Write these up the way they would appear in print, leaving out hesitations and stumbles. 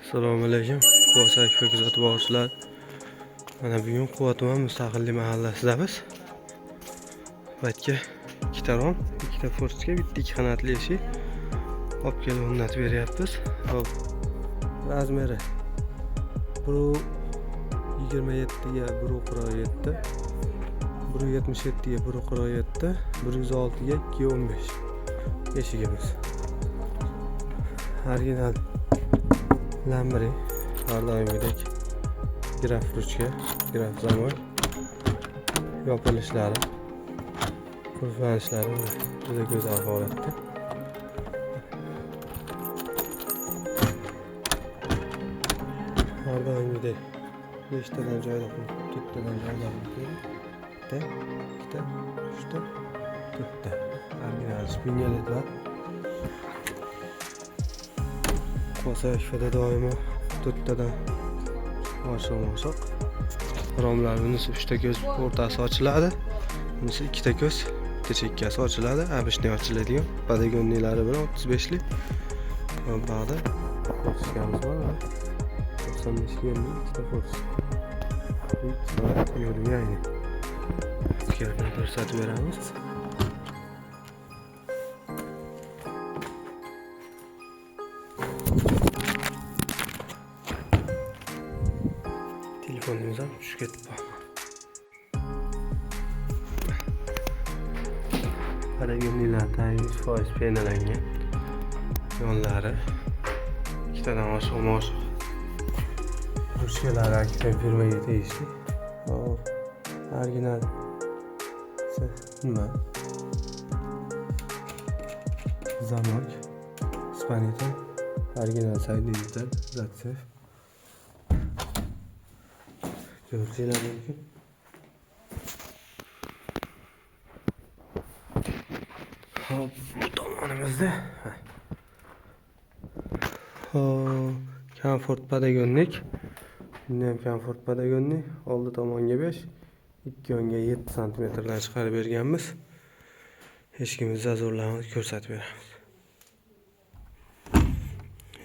Assalomu alaykum, Quvasoy kuzatib boruvchilar. Mana bugun Quva tuman Mustaqillik mahallasidamiz. Baytga ikkita rom, ikkita fortga, bitta ikki qanotli eshik olib kelib o'rnatib beryapmiz. Hop. Razmeri 1.27 ga 1.47, 1.77 ga 1.47, 106 ga 2.15 eshigimiz. Original lambri, har doimgidek graf ruchka, graf zamok, yopilishlari, qulflanishlari juda go'zal holatda. Har doimgidek 5 tadan joyda qulf, 4 tadan joyda qulf. Bitta, ikkita, uchta, to'rtta. Original spingaletlar. Quvasoy doimo to'rttadan oshiq. Romlar bunisi 3 ta ko'z o'rtasi ochiladi. Bunisi 2 ta ko'z, bitta chekkasi ochiladi. Обычный ochiladigan podagonniylari bilan 35lik. Bu yoqda fortichkamiz bor. 95 ga 50 ikkita fortichka. Soat yo'lga. Ichkaridan ko'rsatib beramiz. Telefonimiz ham tushib ketdi. Podagonniylari 100% penalangan. Yonlari ikkitadan oshiq moshiq. Ruchkalari Akfen firmaga tegishli. Hop. Original nima? Zamok. Spanita. Original соединитель, zatsef. Ko'rishinglar mumkin. Hop, bu tomonimizda. Hop, komfort podagonnik. Bunda ham komfort podagonnik. Oldi tomonga 5, ikki yonga 7 santimetrdan chiqarib berganmiz. Eshigimiz zazorlarini ko'rsatib beramiz.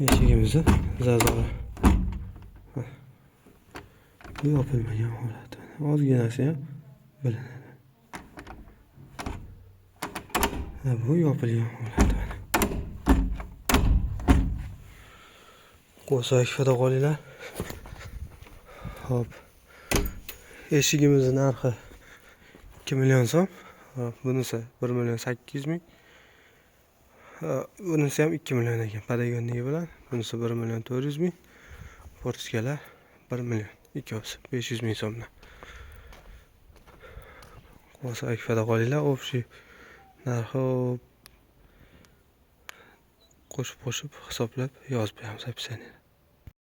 Eshigimizni zazori. Bu yopilmagan holati. Ozginasi ham bilinadi. Bu yopilgan holati. Quvasoy qolinglar. Hop. Eshigimizning narxi 2 million so'm. Hop, bunisi 1 million 800 ming. Bunisi ham 2 million ekan podagonnigi bilan. Bunisi 1 million 400 ming. Fortichkalar 1 million ikkovsi 500 ming so'mdan. Quvasoy qolinglar. Общий narxi qo'shib-qo'shib hisoblab yozib beramiz описание.